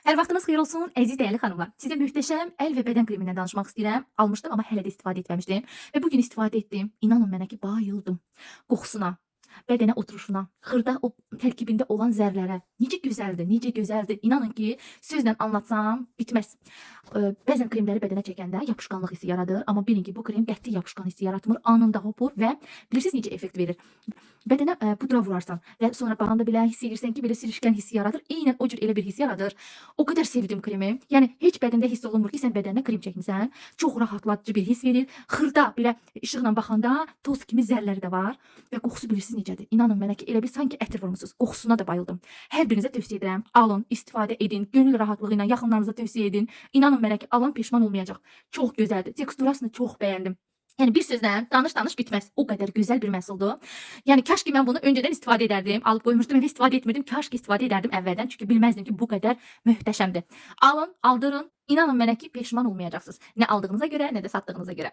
Hər vaxtınız xeyir olsun, əziz dəyərli xanımlar. Sizə möhtəşəm əl və bədən kremindən danışmaq istəyirəm. Almışdım, amma hələ də istifadə etməmişdim və bu gün istifadə etdim. İnanın mənə ki, bayıldım. Qoxusuna, bədənə oturuşuna, xırda o tərkibində olan zərlərə. Necə gözəldir, necə gözəldir. İnanın ki, sözlə anlatsam bitməz. Bəzən kremləri bədənə çəkəndə yapışqanlıq hissi yaradır, amma bilin ki, bu krem qəti yapışqan hissi yaratmır, anında hopur və bilirsiniz necə effekt verir? Bədənə pudra vurarsan və sonra baxanda belə hiss edirsən ki, belə sürüşkən hissi yaradır. Eynən o cür elə bir hiss yaradır. O qədər sevdim kremi. Yəni heç bədəndə hiss olunmur ki, sən bədəninə krem çəkmisən. Çox rahatladıcı bir hiss verir. Xırda belə işıqla baxanda toz kimi zərləri də var və qoxusu bilirsiniz necədir? İnanın mənə ki, elə bil sanki ətir vurmusunuz. Qoxusuna da bayıldım. Hər birinizə tövsiyə edirəm. Alın, istifadə edin, gönül rahatlığı ilə yaxınlarınıza tövsiyə edin. İnanın mənə ki, alan peşman olmayacaq. Çox gözəldir. Teksturasını çox bəyəndim. Yəni bir sözlə danış-danış bitməz. O qədər gözəl bir məhsuldur. Yəni kaş ki mən bunu öncədən istifadə edərdim. Alıb qoymuşdum, evə istifadə etmirdim. Kaş ki istifadə edərdim əvvəldən, çünki bilməzdim ki, bu qədər möhtəşəmdir. Alın, aldırın. İnanın mənə ki, peşman olmayacaqsınız. Nə aldığınıza görə, nə də satdığınıza görə.